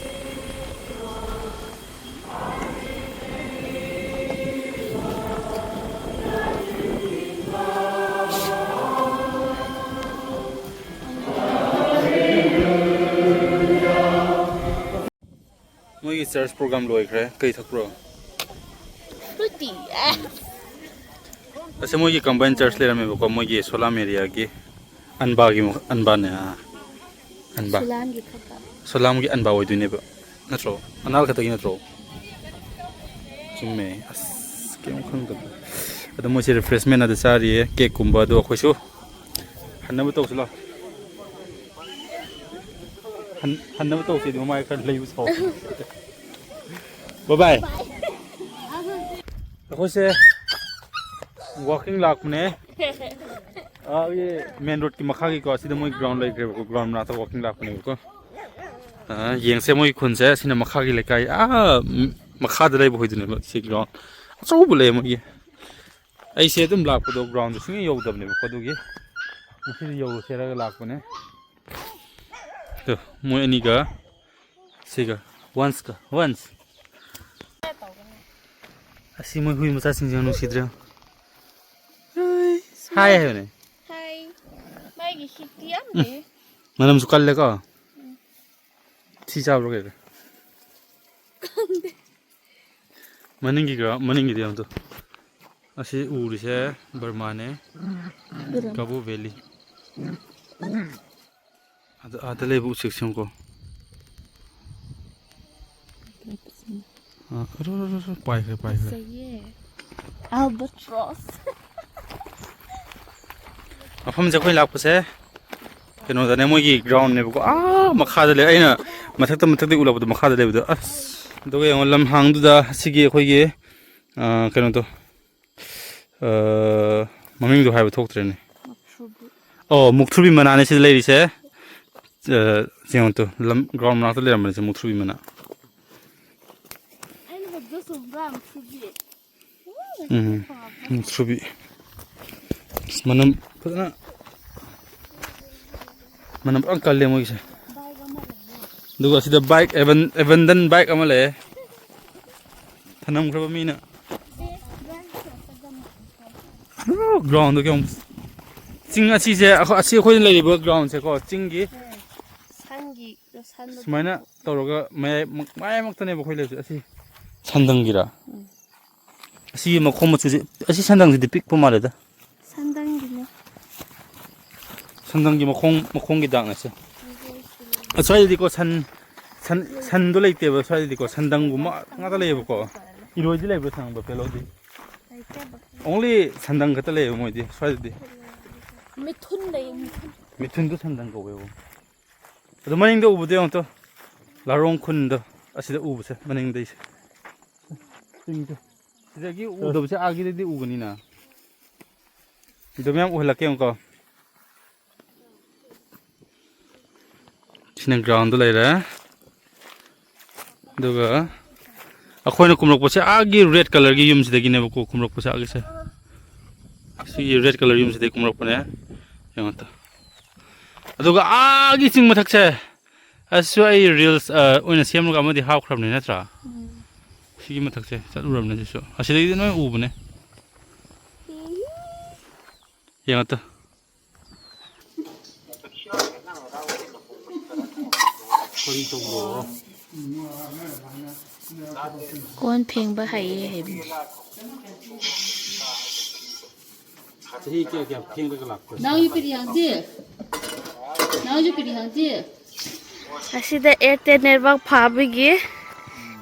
ꯆꯔꯆ ꯄ꯭ꯔꯣꯒ꯭ꯔꯥꯝ ꯂꯣꯏꯈ꯭ꯔꯦ꯫ ꯀꯩ ꯊꯛꯄ꯭ꯔꯣ? ꯐ꯭ꯔꯨꯇꯤ꯫ ꯑꯁ, ꯃꯣꯏꯒꯤ ꯀꯝꯕꯥꯏꯟ ꯆꯔꯆ ꯂꯩꯔꯝꯃꯦꯕꯀꯣ, ꯃꯣꯏꯒꯤ ꯁꯣꯂꯥꯝ ꯑꯦꯔꯤꯌꯥꯒꯤ ꯑꯟꯕꯥꯒꯤ ꯃ-, ꯑꯟꯕꯥꯅꯦ꯫ ꯑꯥ, ꯑꯟꯕꯥ꯫ ꯁꯨꯂꯥꯟꯒꯤ ꯈꯛꯇ꯫ ꯁꯣꯂꯥꯝꯒꯤ ꯑꯟꯕꯥ ꯑꯣꯏꯗꯣꯏꯅꯦꯕ, ꯅꯠꯇ꯭ꯔꯣ? ꯑꯅꯥꯜ ꯈꯛꯇꯒꯤ ꯅꯠꯇ꯭ꯔꯣ? ꯆꯨꯝꯃꯦ꯫ ꯑꯁ, ꯀꯩꯝ ꯈꯪꯗꯕ꯫ ꯑꯗꯣ ꯃꯣꯏꯁꯦ ꯔꯤꯐ꯭ꯔꯦꯁꯃꯦꯟ ꯑꯗ ꯆꯥꯔꯤꯌꯦ, ꯀꯦꯛꯀꯨꯝꯕ꯫ ꯑꯗꯣ ꯑꯩꯈꯣꯏꯁꯨ ꯍꯟꯅꯕ ꯇꯧꯁꯤ ꯂꯥꯎ꯫ ꯍꯟ-, ꯍꯟꯅꯕ ꯇꯧꯁꯤꯗꯤ ꯃꯃꯥꯏ ꯈꯔ ꯂꯩꯕ ꯁꯥꯎ꯫ ꯕꯥꯏ ꯕꯥꯏ꯫ ꯑꯩꯈꯣꯏꯁꯦ ꯋꯥꯀꯤꯡ ꯂꯥꯛꯄꯅꯦ꯫ ꯑꯥꯒꯤ ꯃꯦꯟ ꯔꯣꯗꯀꯤ ꯃꯈꯥꯒꯤꯀꯣ, ꯑꯁꯤꯗ ꯃꯣꯏ ꯒ꯭ꯔꯥꯎꯟ ꯂꯩꯈ꯭ꯔꯦꯕꯀꯣ, ꯒ꯭ꯔꯥꯎꯟ ꯃꯅꯥꯛꯇ ꯋꯥꯀꯤꯡ ꯂꯥꯛꯄꯅꯦꯕꯀꯣ꯫ ꯑꯥ, ꯌꯦꯡꯁꯦ, ꯃꯣꯏ ꯈꯨꯟꯁꯦ, ꯑꯁꯤꯅ ꯃꯈꯥꯒꯤ ꯂꯩꯀꯥꯏ, ꯑꯥ, ꯃ-, ꯃꯈꯥꯗ ꯂꯩꯕ ꯍꯣꯏꯗꯨꯅꯦꯕ꯫ ꯁꯤ ꯒ꯭ꯔꯥꯎꯟ ꯑꯆꯧꯕ ꯂꯩ ꯃꯣꯏꯒꯤ꯫ ꯑꯩꯁꯦ ꯑꯗꯨꯝ ꯂꯥꯛꯄꯗꯣ ꯒ꯭ꯔꯥꯎꯟꯗꯣ ꯁꯨꯡꯌꯧ ꯌꯧꯗꯕꯅꯦꯕꯀꯣ, ꯑꯗꯨꯒꯤ ꯉꯁꯤꯗꯤ ꯌꯧꯔꯨꯁꯦꯔꯒ ꯂꯥꯛꯄꯅꯦ꯫ ꯑꯗꯣ ꯃꯣꯏ ꯑꯅꯤꯒ ꯁꯤꯒ ꯋꯥꯟꯁꯀ ꯋꯥꯟꯁ꯫ ꯑꯁꯤ ꯃꯣꯏ ꯍꯨꯏ ꯃꯆꯥꯁꯤꯡꯁꯦ ꯌꯥꯝ ꯅꯨꯡꯁꯤꯗ꯭ꯔꯥ? ꯍꯥꯏ ꯍꯥꯏꯕꯅꯦ꯫ ꯍꯥꯏ꯫ ꯃꯥꯒꯤ ꯍꯤꯛꯇꯤ ꯌꯥꯝ ꯂꯩ꯫ ꯃꯅꯝꯁꯨ ꯀꯜꯂꯦꯀꯣ꯫ ꯊꯤ ꯆꯥꯕ꯭ꯔꯣ ꯀꯩꯅꯣ? ꯃꯅꯤꯡꯒꯤ ꯒ꯭ꯔꯥꯎꯟ, ꯃꯅꯤꯡꯒꯤꯗꯤ ꯌꯥꯝ ꯇꯧ꯫ ꯑꯁꯤ ꯎꯔꯤꯁꯦ ꯕꯔꯃꯥꯅꯦ, ꯀꯕꯣ ꯚꯦꯂꯤ꯫ ꯑꯗ, ꯑꯥꯗ ꯂꯩꯕ ꯎꯆꯦꯛꯁꯦ ꯌꯦꯡꯉꯨꯀꯣ꯫ ꯑꯥ, ꯑꯔꯣ, ꯑꯔꯣ, ꯑꯔꯣ, ꯄꯥꯏꯈ꯭ꯔꯦ, ꯄꯥꯏꯈ꯭ꯔꯦ꯫ ꯐꯖꯩꯌꯦ꯫ Albatross꯫ ꯃꯐꯝꯁꯦ ꯑꯩꯈꯣꯏ ꯂꯥꯛꯄꯁꯦ ꯀꯩꯅꯣꯗꯅꯦ, ꯃꯣꯏꯒꯤ ꯒ꯭ꯔꯥꯎꯟꯅꯦꯕꯀꯣ꯫ ꯑꯥ, ꯃꯈꯥꯗ ꯂꯩ꯫ ꯑꯩꯅ ꯃꯊꯛꯇ, ꯃꯊꯛꯇ ꯎꯠꯂꯛꯄꯗꯣ ꯃꯈꯥꯗ ꯂꯩꯕꯗꯣ꯫ ꯑꯁ, ꯑꯗꯨꯒ ꯌꯦꯡꯉꯣ, ꯂꯝꯍꯥꯡꯗꯨꯗ ꯑꯁꯤꯒꯤ ꯑꯩꯈꯣꯏꯒꯤ, ꯑꯥ, ꯀꯩꯅꯣꯗꯣ, ꯑꯥ, ꯃꯃꯤꯡꯗꯣ ꯍꯥꯏꯕ ꯊꯣꯛꯇ꯭ꯔꯦꯅꯦ꯫ ꯑꯣ, ꯃꯨꯛꯊ꯭ꯔꯨꯕꯤ ꯃꯅꯥꯅꯦ ꯁꯤꯗ ꯂꯩꯔꯤꯁꯦ꯫ ꯑꯥ, ꯌꯦꯡꯉꯣ ꯇꯨ, ꯂꯝ, ꯒ꯭ꯔꯥꯎꯟ ꯃꯅꯥꯛꯇ ꯂꯩꯔꯝꯕꯅꯤꯁꯦ ꯃꯨꯛꯊ꯭ꯔꯨꯕꯤ ꯃꯅꯥ꯫ ꯑꯩꯅ ꯍꯧꯖꯤꯛ ꯆꯨꯝꯕ꯭ꯔꯥ, ꯃꯨꯛꯊ꯭ꯔꯨꯕꯤ? ꯎꯝ, ꯃꯨꯛꯊ꯭ꯔꯨꯕꯤ꯫ ꯑꯁ, ꯃꯅꯝ ꯐꯖꯅ, ꯃꯅꯝ ꯐꯖꯅ ꯀꯜꯂꯦ ꯃꯣꯏꯒꯤꯁꯦ꯫ ꯑꯗꯨꯒ ꯑꯁꯤꯗ ꯕꯥꯏꯛ, ꯑꯦꯕꯟ-, ꯑꯦꯕꯟꯗꯟ ꯕꯥꯏꯛ ꯑꯃ ꯂꯩꯌꯦ, ꯊꯅꯝꯈ꯭ꯔꯕ ꯃꯤꯅ꯫ ꯒ꯭ꯔꯥꯎꯟꯗꯣ ꯀꯌꯥꯝ, ꯆꯤꯡ ꯑꯁꯤꯁꯦ, ꯑꯩꯈꯣꯏ, ꯑꯁꯤ ꯑꯩꯈꯣꯏꯅ ꯂꯩꯔꯤꯕ ꯒ꯭ꯔꯥꯎꯟꯁꯦꯀꯣ, ꯆꯤꯡꯒꯤ ꯁꯟ ꯁꯨꯃꯥꯏꯅ ꯇꯧꯔꯒ ꯃꯌꯥꯏ ꯃꯌꯥꯏꯃꯛꯇꯅꯦꯕ ꯑꯩꯈꯣꯏ ꯂꯩꯕꯁꯦ꯫ ꯑꯁꯤ ꯁꯟꯗꯪꯒꯤꯔꯥ? ꯎꯝ꯫ ꯑꯁꯤꯒꯤ ꯃꯈꯣꯡ ꯃꯆꯨꯁꯦ, ꯑꯁꯤ ꯁꯟꯗꯪꯁꯤꯗꯤ ꯄꯤꯛꯄ ꯃꯥꯜꯂꯦꯗ꯫ ꯁꯟꯗꯪꯒꯤꯅꯦ꯫ ꯁꯟꯗꯪꯒꯤ ꯃꯈꯣꯡ, ꯃꯈꯣꯡꯒꯤ ꯗꯥꯛꯅꯦ ꯁꯦ꯫ ꯑꯁ꯭ꯋꯥꯏꯗꯗꯤꯀꯣ ꯁꯟ, ꯁꯟ, ꯁꯟꯗꯣ ꯂꯩꯇꯦꯕ ꯁ꯭ꯋꯥꯏꯗꯗꯤꯀꯣ, ꯁꯟꯗꯪꯒꯨꯝꯕ ꯉꯥꯛꯇ ꯂꯩꯌꯦꯕꯀꯣ꯫ ꯏꯔꯣꯏꯗꯤ ꯂꯩꯕ꯭ꯔꯥ ꯁꯪꯕ ꯄꯦꯂꯣꯗꯤ? ꯂꯩꯇꯦꯕ꯫ Only ꯁꯟꯗꯪ ꯈꯛꯇ ꯂꯩꯌꯦꯕ ꯃꯣꯏꯗꯤ ꯁ꯭ꯋꯥꯏꯗꯗꯤ꯫ ꯃꯤꯊꯨꯟ ꯂꯩ, ꯃꯤꯊꯨꯟ꯫ ꯃꯤꯊꯨꯟꯗꯣ ꯁꯟꯗꯪ ꯀꯧꯋꯦꯕ꯫ ꯑꯗꯣ ꯃꯅꯤꯡꯗ ꯎꯕꯗꯣ ꯌꯦꯡꯉꯣ ꯇꯣ, ꯂꯥꯔꯣꯡ ꯈꯨꯟꯗꯣ ꯑꯁꯤꯗ ꯎꯕꯁꯦ ꯃꯅꯤꯡꯗꯩꯁꯦ꯫ ꯆꯤꯡꯁꯦ꯫ ꯁꯤꯗꯒꯤ ꯎꯗꯕꯁꯦ ꯑꯥꯒꯤꯗꯗꯤ ꯎꯒꯅꯤꯅ꯫ ꯑꯗꯨ ꯃꯌꯥꯝ ꯎꯍꯜꯂꯛꯀꯦ ꯌꯦꯡꯉꯨꯀꯣ꯫ ꯁꯤꯅ ground ꯂꯩꯔꯦ꯫ ꯑꯗꯨꯒ ꯑꯩꯈꯣꯏꯅ ꯀꯨꯝꯂꯛꯄꯁꯦ ꯑꯥꯒꯤ red colourꯒꯤ ꯌꯨꯝꯁꯤꯗꯒꯤꯅꯦꯕꯀꯣ, ꯀꯨꯝꯂꯛꯄꯁꯦ ꯑꯥꯒꯤꯁꯦ꯫ ꯁꯤꯒꯤ red colour ꯌꯨꯝꯁꯤꯗꯒꯤ ꯀꯨꯝꯂꯛꯄꯅꯦ꯫ ꯌꯦꯡꯉꯣ ꯇꯣ꯫ ꯑꯗꯨꯒ ꯑꯥꯒꯤ ꯆꯤꯡ ꯃꯊꯛꯁꯦ, ꯑꯁꯤꯁꯨ ꯑꯩ reels, ꯑ, ꯑꯣꯏꯅ ꯁꯦꯝꯃꯒ ꯑꯃꯗꯤ ꯍꯥꯞꯈ꯭ꯔꯕꯅꯤ ꯅꯠꯇ꯭ꯔꯥ? ꯎꯝ꯫ ꯁꯤꯒꯤ ꯃꯊꯛꯁꯦ ꯆꯠꯂꯨꯔꯕꯅꯦ ꯁꯤꯁꯨ꯫ ꯑꯁꯤꯗꯒꯤꯗꯤ ꯂꯣꯏ ꯎꯕꯅꯦ꯫ ꯏ꯫ ꯌꯦꯡꯉꯣ ꯇꯣ꯫ ꯀꯔꯤ ꯇꯧꯕ꯭ꯔꯣ? ꯀꯣꯟ ꯐꯦꯡꯕ ꯍꯩꯌꯦ ꯍꯥꯏꯕꯅꯤ꯫ ꯆꯍꯤ ꯀꯌꯥ ꯀꯌꯥ ꯐꯦꯡꯂꯒ ꯂꯥꯛꯄ꯭ꯔꯣ? ꯅꯥꯎ ꯌꯨ ꯀꯔꯤ ꯍꯥꯡꯗꯤ? ꯅꯥꯎ ꯌꯨ ꯀꯔꯤ ꯍꯥꯡꯗꯤ? ꯑꯁꯤꯗ Airtel network ꯐꯥꯕꯒꯤ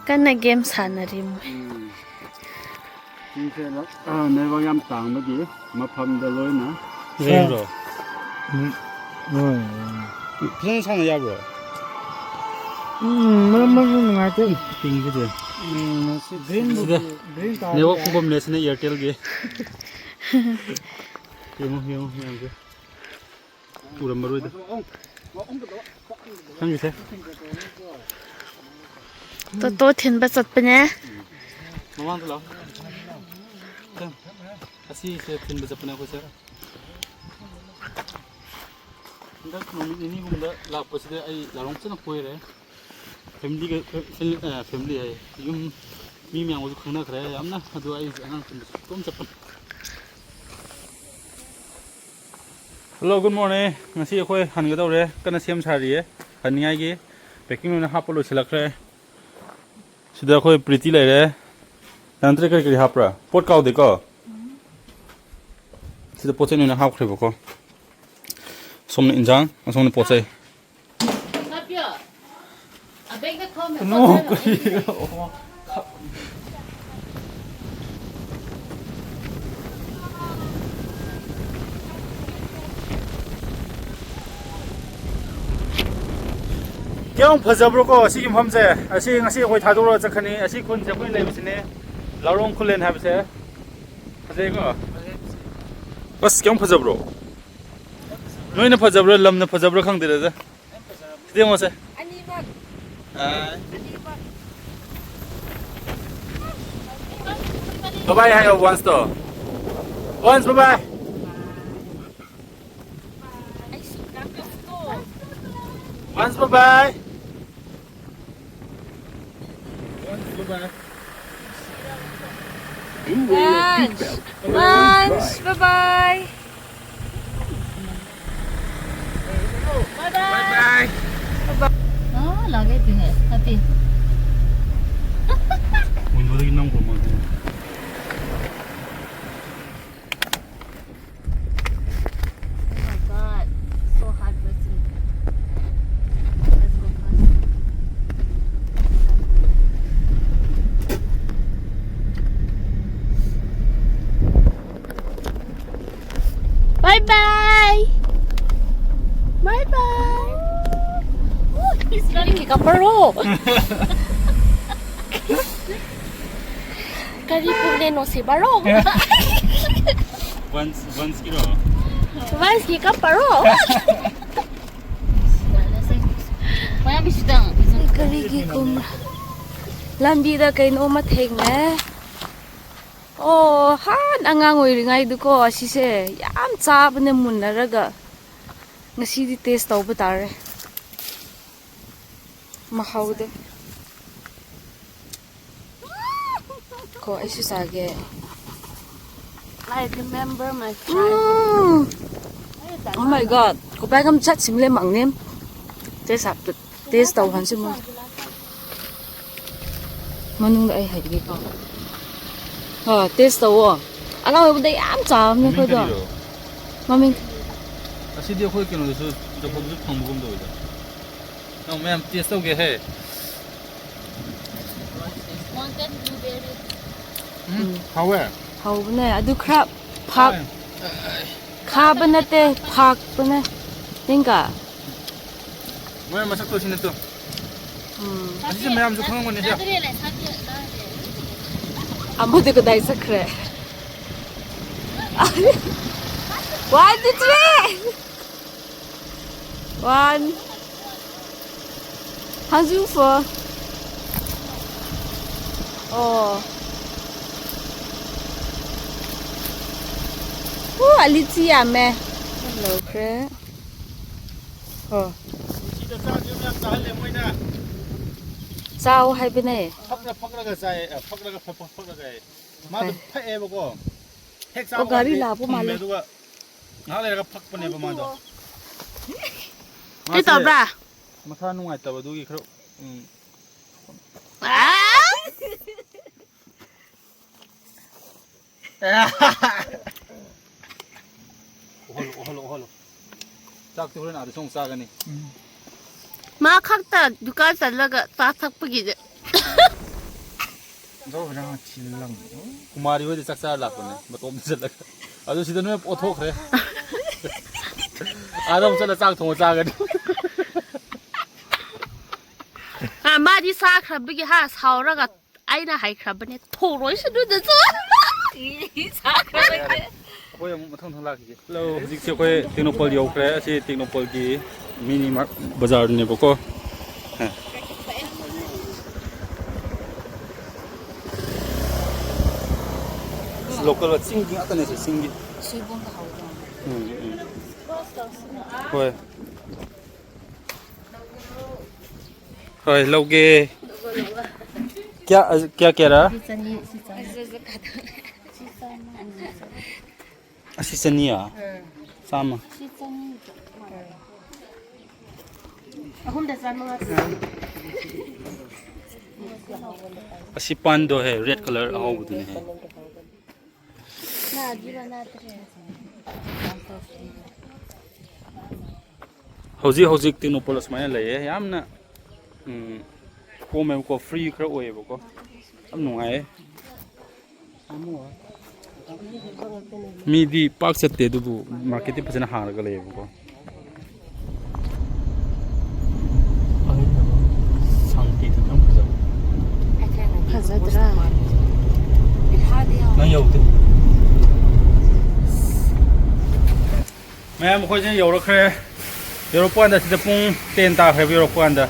ꯀꯟꯅ game ꯁꯥꯟꯅꯔꯤ ꯃꯣꯏ꯫ ꯎꯝ꯫ ꯁꯤꯁꯦ, ꯑ, network ꯌꯥꯝ ꯇꯥꯡꯕꯒꯤ ꯃꯐꯝꯗ ꯂꯣꯏꯅ ꯔꯦꯡꯔꯣ? ꯎꯝ, ꯍꯣꯏ, ꯍꯣꯏ꯫ ꯐꯖꯅ ꯁꯥꯟꯅ ꯌꯥꯕ꯭ꯔꯣ? ꯎꯝ, ꯃꯔꯛ ꯃꯔꯛꯇ ꯅꯨꯡꯉꯥꯏꯇꯦ꯫ ꯄꯤꯡꯁꯤꯗꯤ꯫ ꯎꯝ, ꯁꯤ green ꯁꯤꯗ green ꯇꯥꯔꯦ꯫ Network ꯐꯨꯐꯝꯅꯦ ꯁꯤꯅ Airtelꯒꯤ꯫ ꯌꯦꯡꯉꯨ, ꯌꯦꯡꯉꯨ ꯃꯌꯥꯝꯁꯦ꯫ ꯎꯔꯝꯃꯔꯣꯏꯗ꯫ ꯈꯪꯉꯤꯁꯦ꯫ ꯇꯣꯇꯣ ꯊꯤꯟꯕ ꯆꯠꯄꯅꯦ꯫ ꯃꯃꯥꯡꯗ ꯂꯥꯛꯑꯣ꯫ ꯑꯁꯤꯁꯦ ꯊꯤꯟꯕ ꯆꯠꯄꯅꯦ ꯑꯩꯈꯣꯏꯁꯦ꯫ ꯍꯟꯗꯛ ꯅꯨꯃꯤꯠ ꯅꯤꯅꯤꯒꯨꯝꯕꯗ ꯂꯥꯛꯄꯁꯤꯗ ꯑꯩ ꯂꯥꯔꯣꯡ ꯐꯖꯅ ꯀꯣꯏꯔꯦ꯫ Familyꯒ, ꯐꯦ-, ꯐꯦ-, ꯑ, family ꯍꯥꯏꯌꯦ꯫ ꯌꯨꯝ ꯃꯤ ꯃꯌꯥꯝꯒꯁꯨ ꯈꯪꯅꯈ꯭ꯔꯦ ꯌꯥꯝꯅ꯫ ꯑꯗꯣ ꯑꯩꯁꯦ ꯑꯉꯥꯡ ꯊꯤꯟꯕ ꯆꯠꯄ ꯑꯃ ꯆꯠꯄꯅꯦ꯫ Hello, good morning. ꯉꯁꯤ ꯑꯩꯈꯣꯏ ꯍꯟꯒꯗꯧꯔꯦ, ꯀꯟꯅ ꯁꯦꯝ ꯁꯥꯔꯤꯌꯦ꯫ ꯍꯟꯅꯤꯡꯉꯥꯏꯒꯤ packing ꯂꯣꯏꯅ ꯍꯥꯞꯄ ꯂꯣꯏꯁꯤꯜꯂꯛꯈ꯭ꯔꯦ꯫ ꯁꯤꯗ ꯑꯩꯈꯣꯏ ꯄ꯭ꯔꯤꯇꯤ ꯂꯩꯔꯦ꯫ ꯅꯪ ꯅꯠꯇ꯭ꯔ ꯀꯔꯤ ꯀꯔꯤ ꯍꯥꯞꯄ꯭ꯔꯥ? ꯄꯣꯠ ꯀꯥꯎꯗꯦꯀꯣ? ꯁꯤꯗ ꯄꯣꯠ ꯆꯩ ꯂꯣꯏꯅ ꯍꯥꯞꯈ꯭ꯔꯦꯕꯀꯣ꯫ ꯁꯣꯝꯅ ꯏꯟꯖꯥꯡ, ꯑꯁꯣꯝꯅ ꯄꯣꯠ ꯆꯩ꯫ ꯀꯌꯥꯝ ꯐꯖꯕ꯭ꯔꯣꯀꯣ ꯁꯤꯒꯤ ꯃꯐꯝꯁꯦ? ꯑꯁꯤ ꯉꯁꯤ ꯑꯩꯈꯣꯏ ꯊꯥꯗꯣꯛꯂꯒ ꯆꯠꯈ꯭ꯔꯅꯤ꯫ ꯑꯁꯤ ꯈꯨꯟꯁꯦ ꯑꯩꯈꯣꯏ ꯂꯩꯕꯁꯤꯅꯦ, ꯂꯥꯔꯣꯡ ꯈꯨꯂꯦꯟ ꯍꯥꯏꯕꯁꯦ꯫ ꯐꯖꯩꯀꯣ? ꯑꯁ, ꯀꯌꯥꯝ ꯐꯖꯕ꯭ꯔꯣ? ꯅꯣꯏꯅ ꯐꯖꯕ꯭ꯔꯥ, ꯂꯝꯅ ꯐꯖꯕ꯭ꯔꯥ ꯈꯪꯗꯦꯗ꯫ ꯁꯤꯗ ꯌꯦꯡꯉꯣꯁꯦ꯫ ꯑꯅꯤꯃꯛ꯫ ꯑꯥ꯫ ꯑꯅꯤꯃꯛ꯫ Bye bye ꯍꯥꯏꯌꯣ, once ꯇꯣ꯫ Once bye bye꯫ ꯑꯩꯁꯨ ꯀꯥꯞꯀꯦꯀꯣ꯫ Once bye bye꯫ Once bye bye꯫ Once. Once. Bye bye. Bye bye. Bye bye. Ah, lagi tu eh. Hati. Window lagi nang rumah. Oh my God, so hardworking. Let's go fast. Bye bye. Bye bye. Oh, he's running. Kaparo. Kari pune no se baro. Once, once kiro. Once ki kaparo. Kaya bisudang. ꯀꯔꯤꯒꯤ ꯀꯨꯝ-, ꯂꯝꯕꯤꯗ ꯀꯩꯅꯣꯝꯃ ꯊꯦꯡꯅꯩ꯫ ꯑꯣ, ꯍꯥꯟꯅ ꯑꯉꯥꯡ ꯑꯣꯏꯔꯤꯉꯩꯗꯀꯣ, ꯑꯁꯤꯁꯦ ꯌꯥꯝ ꯆꯥꯕꯅꯦ ꯃꯨꯟꯅꯔꯒ꯫ ꯉꯁꯤꯗꯤ taste ꯇꯧꯕ ꯇꯥꯔꯦ꯫ ꯃꯍꯥꯎꯗꯣ꯫ ꯀꯣ, ꯑꯩꯁꯨ ꯆꯥꯒꯦ꯫ I remember my childhood. Um. Oh my God, ꯀꯣꯄꯥꯏꯒꯝ ꯆꯠ ꯁꯤꯝꯂꯦ ꯃꯥꯡꯅꯦꯝ꯫ Taste up, taste ꯇꯧꯍꯟꯁꯤ ꯃꯣꯏ꯫ ꯃꯅꯨꯡꯗ ꯑꯩ ꯍꯥꯏꯕꯤꯒꯦꯀꯣ꯫ ꯍꯣꯏ, taste ꯇꯧꯋꯣ꯫ ꯑꯉꯥꯡ ꯑꯣꯏꯕꯗ ꯌꯥꯝ ꯆꯥꯕꯅꯦ ꯃꯃꯤꯡ ꯑꯩꯈꯣꯏꯗꯣ꯫ ꯀꯔꯤꯔꯣ? ꯃꯃꯤꯡ꯫ ꯑꯁꯤꯗꯤ ꯑꯩꯈꯣꯏ ꯀꯩꯅꯣꯗꯁꯨ, ꯆꯐꯝꯗꯁꯨ ꯐꯪꯕꯒꯨꯝ ꯇꯧꯋꯤꯗ꯫ ꯅꯪ ꯃꯌꯥꯝ taste ꯇꯧꯒꯦ ꯍꯦ꯫ ꯎꯝ, ꯎꯝ꯫ ꯍꯥꯎꯋꯦ꯫ ꯍꯥꯎꯕꯅꯦ꯫ ꯑꯗꯨ ꯈꯔ ꯐꯥꯛ-, ꯍꯥꯎꯋꯦ꯫ ꯈꯥꯕ ꯅꯠꯇꯦ, ꯐꯥꯛꯄꯅꯦ꯫ ꯇꯤꯡꯀ꯫ ꯃꯣꯏ ꯃꯁꯛꯇꯣ ꯁꯤ ꯅꯠꯇ꯭ꯔꯣ? ꯎꯝ꯫ ꯑꯁꯤꯁꯦ ꯃꯌꯥꯝꯁꯨ ꯈꯪꯉꯝꯒꯅꯤꯗ꯫ ꯑꯃꯗꯤ ꯀꯗꯥꯏ ꯆꯠꯈ꯭ꯔꯦ? One, two, three! One. ꯍꯧꯖꯤꯛ ꯐꯣ-, ꯑꯣ꯫ ꯎ, ꯑꯂꯤꯆꯤ ꯌꯥꯝꯃꯦ꯫ ꯂꯧꯈ꯭ꯔꯦ꯫ ꯑꯣ꯫ ꯁꯤꯗ ꯆꯥꯗ꯭ꯔꯤꯕ ꯌꯥꯝ ꯆꯥꯍꯜꯂꯦ ꯃꯣꯏꯅ꯫ ꯆꯥꯎ ꯍꯥꯏꯕꯅꯦ꯫ ꯐꯛꯂ ꯐꯛꯂꯒ ꯆꯥꯏ, ꯑ, ꯐꯛꯂꯒ ꯐꯛ-, ꯐꯛ-, ꯐꯛꯂꯒ ꯆꯥꯏ꯫ ꯃꯥꯗꯣ ꯐꯛꯑꯦꯕꯀꯣ꯫ ꯍꯦꯛ ꯑꯣ, ꯆꯥꯕ ꯒꯥꯔꯤ ꯀꯥꯟꯗꯗꯤ ꯂꯥꯛꯄ ꯊꯨꯝꯃꯦ, ꯃꯥꯜꯂꯦ꯫ ꯑꯗꯨꯒ ꯉꯥꯏꯍꯥꯛ ꯂꯩꯔꯒ ꯐꯛꯄꯅꯦꯕ ꯃꯥꯗꯣ꯫ ꯀꯩ ꯃꯥꯁꯦ ꯇꯧꯕ꯭ꯔꯥ? ꯃꯁꯥ ꯅꯨꯡꯉꯥꯏꯇꯕꯗꯨꯒꯤ ꯈꯔ, ꯎꯝ꯫ ꯑꯥ! ꯑꯣꯍꯜꯂꯣ, ꯑꯣꯍꯜꯂꯣ, ꯑꯣꯍꯜꯂꯣ꯫ ꯆꯥꯛꯇꯤ ꯍꯣꯔꯦꯟ ꯑꯥꯗꯁꯨ ꯑꯃꯨꯛ ꯆꯥꯒꯅꯤ꯫ ꯃꯥ ꯈꯛꯇ ꯗꯨꯀꯥꯟ ꯆꯠꯂꯒ ꯆꯥ ꯊꯛꯄꯒꯤꯗꯤ꯫ ꯀꯨꯃꯥꯔꯤ ꯍꯣꯏꯗ ꯆꯥꯛ ꯆꯥꯔ ꯂꯥꯛꯄꯅꯦ, ꯃꯇꯣꯝꯇ ꯆꯠꯂꯒ꯫ ꯑꯗꯨ ꯁꯤꯗ ꯅꯣꯏ ꯑꯣꯠꯊꯣꯛꯈ꯭ꯔꯦ꯫ ꯑꯥꯗ ꯑꯃꯨꯛ ꯆꯠꯂ ꯆꯥꯛ ꯊꯣꯡꯉ ꯆꯥꯒꯅꯤ꯫ ꯑ, ꯃꯥꯗꯤ ꯆꯥꯈ꯭ꯔꯕꯒꯤ ꯍꯥ, ꯁꯥꯎꯔꯒ ꯑꯩꯅ ꯍꯥꯏꯈ꯭ꯔꯕꯅꯦ, "ꯊꯣꯡꯔꯣꯏꯁꯅꯨꯗꯁꯨ"꯫ ꯆꯥꯈ꯭ꯔꯕꯒꯤ꯫ ꯑꯩꯈꯣꯏ ꯑꯃꯨꯛ ꯃꯊꯪ ꯃꯊꯪ ꯂꯥꯛꯈꯤꯒꯦ꯫ ꯍꯜꯂꯣ, ꯍꯧꯖꯤꯛꯁꯦ ꯑꯩꯈꯣꯏ ꯇꯦꯡꯅꯧꯄꯜ ꯌꯧꯈ꯭ꯔꯦ꯫ ꯑꯁꯤ ꯇꯦꯡꯅꯧꯄꯜꯒꯤ ꯃꯤꯅꯤ ꯃꯥꯔꯠ ꯕꯖꯥꯔꯅꯦꯕꯀꯣ꯫ ꯂꯣꯀꯦꯜ ꯆꯤꯡꯒꯤ ꯉꯥꯛꯇꯅꯦ ꯁꯤ, ꯆꯤꯡꯒꯤ꯫ ꯁꯣꯏꯕꯨꯝꯒ ꯍꯧꯕ꯭ꯔꯣ? ꯎꯝ, ꯎꯝ꯫ ꯍꯣꯏ꯫ ꯍꯣꯏ, ꯂꯧꯒꯦ꯫ ꯀꯌꯥ, ꯀꯌꯥ, ꯀꯌꯥꯔꯥ? ꯁꯤ ꯆꯅꯤ, ꯁꯤ ꯆꯅꯤ꯫ ꯑꯁꯤ ꯆꯅꯤꯌꯥ? ꯎꯝ꯫ ꯆꯥꯝꯃ꯫ ꯁꯤ ꯆꯅꯤ꯫ ꯎꯝ꯫ ꯑꯍꯨꯝꯗ ꯆꯥꯝꯃꯉꯥ ꯄꯤ꯫ ꯑꯁꯤ ꯄꯥꯟꯗꯣ ꯍꯦ, ꯔꯦꯗ ꯀꯂꯔ ꯑꯍꯧꯕꯗꯨꯅꯦ ꯍꯦ꯫ ꯍꯧꯖꯤꯛ ꯍꯧꯖꯤꯛ ꯇꯦꯡꯅꯧꯄꯜ ꯑꯁꯨꯃꯥꯏꯅ ꯂꯩꯌꯦ꯫ ꯌꯥꯝꯅ, ꯎꯝ, ꯀꯣꯝꯃꯦꯕꯀꯣ, ꯐ꯭ꯔꯤ ꯈꯔ ꯑꯣꯏꯌꯦꯕꯀꯣ꯫ ꯌꯥꯝ ꯅꯨꯡꯉꯥꯏꯌꯦ꯫ ꯃꯤꯗꯤ ꯄꯥꯛ ꯆꯠꯇꯦ, ꯑꯗꯨꯕꯨ ꯃꯥꯔꯀꯦꯠꯇꯤ ꯐꯖꯅ ꯍꯥꯡꯉꯒ ꯂꯩꯌꯦꯕꯀꯣ꯫ ꯁꯥꯟꯇꯤꯗꯨ ꯌꯥꯝ ꯐꯖꯕ꯫ ꯐꯖꯗ꯭ꯔꯥ? ꯅꯪ ꯌꯧꯗꯦ꯫ ꯃꯌꯥꯝ, ꯑꯩꯈꯣꯏꯁꯦ ꯌꯧꯔꯛꯈ꯭ꯔꯦ꯫ ꯌꯧꯔꯛꯄ ꯀꯥꯟꯗ ꯁꯤꯗ ꯄꯨꯡ ꯇꯦꯟ ꯇꯥꯈ꯭ꯔꯦꯕ ꯌꯧꯔꯛꯄ ꯀꯥꯟꯗ꯫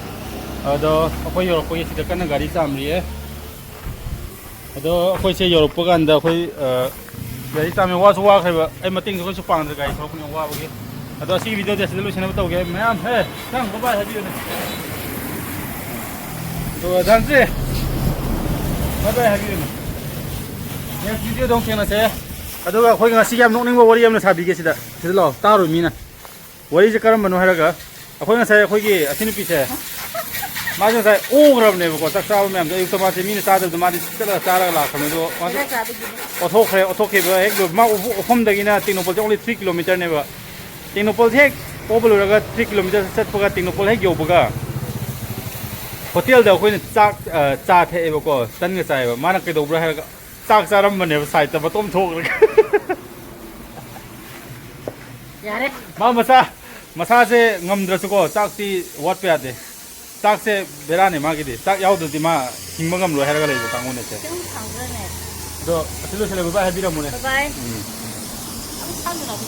ꯑꯗꯣ ꯑꯩꯈꯣꯏ ꯌꯧꯔꯛꯄꯒꯤ ꯁꯤꯗ ꯀꯟꯅ ꯒꯥꯔꯤ ꯆꯥꯝꯔꯤꯌꯦ꯫ ꯑꯗꯣ ꯑꯩꯈꯣꯏꯁꯦ ꯌꯧꯔꯛꯄ ꯀꯥꯟꯗ ꯑꯩꯈꯣꯏ, ꯑ, ꯒꯥꯔꯤ ꯆꯥꯝꯃꯦ, ꯋꯥꯁꯨ ꯋꯥꯈ꯭ꯔꯦꯕ꯫ ꯑꯩ ꯃꯇꯦꯡꯁꯨ ꯑꯩꯈꯣꯏꯁꯨ ꯄꯥꯡꯗ꯭ꯔꯦ, ꯒꯥꯔꯤ ꯊꯧꯔꯛꯄꯅꯤꯅ ꯋꯥꯕꯒꯤ꯫ ꯑꯗꯣ ꯑꯁꯤꯒꯤ ꯚꯤꯗꯤꯑꯣꯗꯤ ꯑꯁꯤꯗ ꯂꯣꯏꯁꯤꯟꯅꯕ ꯇꯧꯒꯦ꯫ ꯃꯌꯥꯝ, ꯍꯦ, ꯅꯪ ꯕꯥꯏ ꯕꯥꯏ ꯍꯥꯏꯕꯤꯌꯨꯅꯦ꯫ ꯑꯗꯣ ꯗꯥꯟꯁꯤ, ꯕꯥꯏ ꯕꯥꯏ ꯍꯥꯏꯕꯤꯌꯨꯅꯦ꯫ ꯅꯦꯛꯁ ꯚꯤꯗꯤꯑꯣꯗ ꯑꯃꯨꯛ ꯊꯦꯡꯅꯁꯦ꯫ ꯑꯗꯨꯒ ꯑꯩꯈꯣꯏ ꯉꯁꯤ ꯌꯥꯝ ꯅꯣꯛꯅꯤꯡꯕ ꯋꯥꯔꯤ ꯑꯃ ꯁꯥꯕꯤꯒꯦ ꯁꯤꯗ꯫ ꯁꯤꯗ ꯂꯥꯛꯑꯣ, ꯇꯥꯔꯣꯏ ꯃꯤꯅ꯫ ꯋꯥꯔꯤꯁꯦ ꯀꯔꯝꯕꯅꯣ ꯍꯥꯏꯔꯒ, ꯑꯩꯈꯣꯏ ꯉꯁꯥꯏ ꯑꯩꯈꯣꯏꯒꯤ ꯑꯁꯤ ꯅꯨꯄꯤꯁꯦ, ꯃꯥꯁꯦ ꯉꯁꯥꯏ ꯑꯣꯈ꯭ꯔꯕꯅꯦꯕꯀꯣ, ꯆꯥꯛ ꯆꯥꯕ ꯃꯌꯥꯝꯗꯣ꯫ ꯑꯌꯨꯛꯇ ꯃꯥꯁꯦ ꯃꯤꯅ ꯆꯥꯗꯕꯗꯣ ꯃꯥꯗꯤ ꯆꯠꯂꯒ ꯆꯥꯔꯒ ꯂꯥꯛꯈ꯭ꯔꯕꯅꯦ꯫ ꯑꯗꯣ ꯃꯥꯁꯦ ꯀꯗꯥꯏ ꯆꯥꯗꯣꯏꯅꯣ? ꯑꯣꯊꯣꯛꯈ꯭ꯔꯦ, ꯑꯣꯊꯣꯛꯈꯤꯕ ꯍꯦꯛ ꯂꯣꯏ-, ꯃꯥ ꯑꯣꯐꯝꯗꯒꯤꯅ ꯇꯦꯡꯅꯧꯄꯜꯁꯦ only three ꯀꯤꯂꯣꯃꯤꯇꯔꯅꯦꯕ꯫ ꯇꯦꯡꯅꯧꯄꯜꯁꯦ ꯍꯦꯛ ꯑꯣꯕ ꯂꯣꯏꯔꯒ three ꯀꯤꯂꯣꯃꯤꯇꯔ ꯆꯠꯄꯒ ꯇꯦꯡꯅꯧꯄꯜ ꯍꯦꯛ ꯌꯧꯕꯒ ꯍꯣꯇꯦꯜꯗ ꯑꯩꯈꯣꯏꯅ ꯆꯥꯛ, ꯑ, ꯆꯥ ꯊꯛꯑꯦꯕꯀꯣ, ꯇꯟꯒ ꯆꯥꯏꯑꯕ꯫ ꯃꯥꯅ ꯀꯩꯗꯧꯕ꯭ꯔꯥ ꯍꯥꯏꯔꯒ, ꯆꯥꯛ ꯆꯥꯔꯝꯕꯅꯦꯕ ꯁꯥꯏꯠꯇ ꯃꯇꯣꯝ ꯊꯣꯛꯈ꯭ꯔꯒ꯫ ꯌꯥꯔꯦ꯫ ꯃꯥ ꯃꯁꯥ, ꯃꯁꯥꯁꯦ ꯉꯝꯗ꯭ꯔꯁꯨꯀꯣ, ꯆꯥꯛꯇꯤ ꯋꯥꯠꯄ ꯌꯥꯗꯦ꯫ ꯆꯥꯛꯁꯦ ꯕꯦꯔꯥꯅꯦ ꯃꯥꯒꯤꯗꯤ꯫ ꯆꯥꯛ ꯌꯥꯎꯗ꯭ꯔꯗꯤ ꯃꯥ ꯍꯤꯡꯕ ꯉꯝꯂꯣꯏ ꯍꯥꯏꯔꯒ ꯂꯩꯕ ꯀꯥꯡꯕꯨꯅꯦꯁꯦ꯫ ꯅꯪ ꯁꯪꯕ꯭ꯔꯅꯦ? ꯑꯗꯣ ꯑꯁꯤ ꯂꯣꯏꯁꯤꯜꯂꯒ ꯕꯥꯏ ꯍꯥꯏꯕꯤꯔꯝꯃꯨꯅꯦ꯫ ꯕꯥꯏ ꯕꯥꯏ꯫ ꯎꯝ꯫ ꯑꯃꯨꯛ ꯁꯪꯗꯅ ꯑꯃꯨꯛ